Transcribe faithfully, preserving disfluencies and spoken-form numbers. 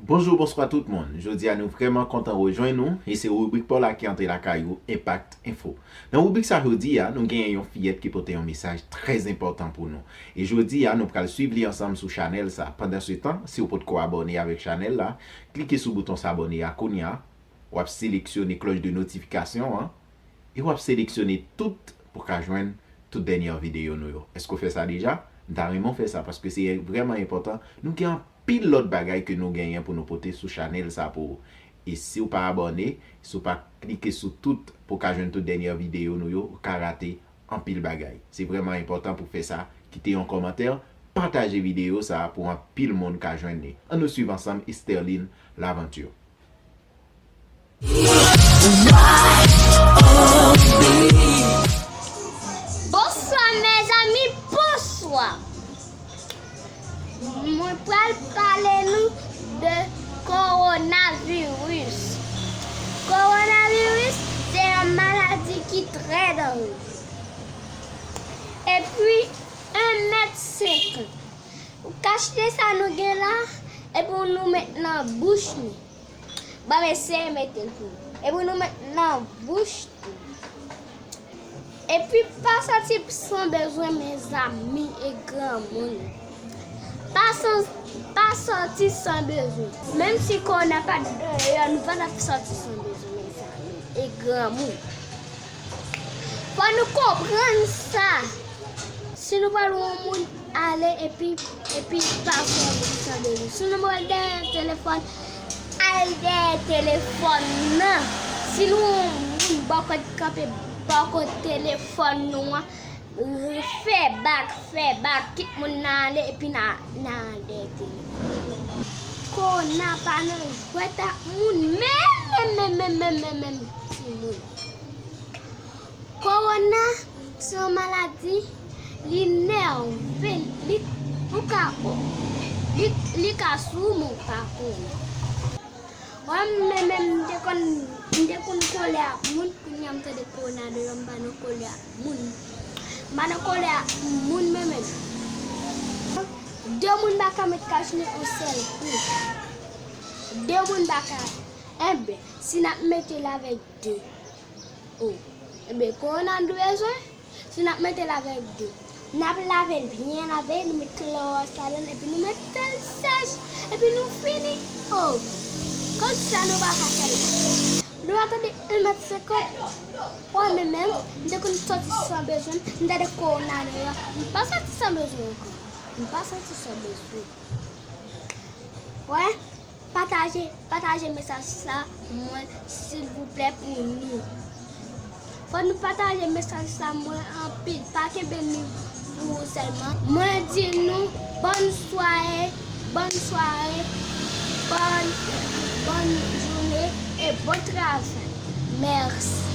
Bonjou, bonswa tout moun. Jodi a nou vrèman kontan rejwenn nou e se ribrik pa w la ki antre lakay ou, Impact Info. Nan ribrik sa jodi a, nou genyen yon fiyèt ki pote yon mesaj trè enpòtan pou nou. E jodi a, nou pral swiv li ansanm sou chanèl sa. Pandan se tan, si w potko abòne avèk chanèl la, klike sou bouton s'abonner a kounye a. W ap seleksyone klòch de notifikasyon an e w ap seleksyone tout pou w ka jwenn tout dènye videyo nou yo. Èske w fè sa deja? M ta renmen w fè sa paske se vrèman enpòtan. Nou gen anpil lòt bagay ke nou genyen pou nou pote sou chanèl sa pou ou. E si w pa abòne, si w pa klike sou tout pou w ka jwenn tout dènye videyo nou yo, ou ka rate anpil bagay. Se vrèman enpòtan pou w fè sa. Kite yon kòmantè, pataje videyo sa pou anpil moun ka jwenn li. Ann nou swiv ansanm Esterline Laventure. Bonswa mezanmi, bonswa. Mwen pral pale nou de kowonaviris. Kowonaviris se yon maladi ki trè danjere. Epi en mèt senkant. Kachne sa nou gen la, epi nou met nan bouch nou. Ban m eseye mete l pou nou. Epi nou met nan bouch nou. Epi pa sòti san bezwen mezanmi e granmoun. Pa san, pa sòti san bezwen. Menm si kowona pa t deyò, nou pa t ap sòti san bezwen mezanmi e granmoun. Fò nou konprann sa. Si nou pral wè yon moun, ale epi epi pa fè moun san bezwen. Si nou pral dèyè telefòn, al dèyè telefòn nan. Si nou wè yon moun bò kote kanpe bò kote telefòn nou an, fè bak, fè bak, kit moun nan ale epi n a, n a al dèyè telefòn. Kowona pa nan jwèt ak moun menm, menm, menm, menm, menm, menm, menm, timoun. Kowona se yon maladi, li nève, li, ou ka, li, li ka sou ou, men ou pa konnen. Mwen menm, menm, m te konn, m te konn kole ak moun, kounye a m tande kowona deyò, m pa nan kole ak moun. M pa nan kole ak moun, menm, menm. De moun pa ka met kachne yon sèl kou. De moun pa ka. Enben, si n ap mete l avèk de. O, enben, kowona nou bezwen, si n ap mete l avèk de, n ap lave l byen lave, nou met klowòs ladan l, epi nou mete l sèch, epi nou fini. O, konsa nou pa ka fè l. Nou pa tande en mèt senkant. Mwen menm, menm, m te konn sòti san bezwen, m tande kowona deyò, m pa sòti san bezwen ankò. M pa sòti san bezwen. Wè, pataje, pataje mesaj sa mwen silvouplè pou nou. Fò nou pataje mesaj sa mwen anpil. Pa kenbe li pou ou sèlman. Mwen di nou bòn sware, bòn sware, bòn, bòn jounen e bon travay. Mèsi.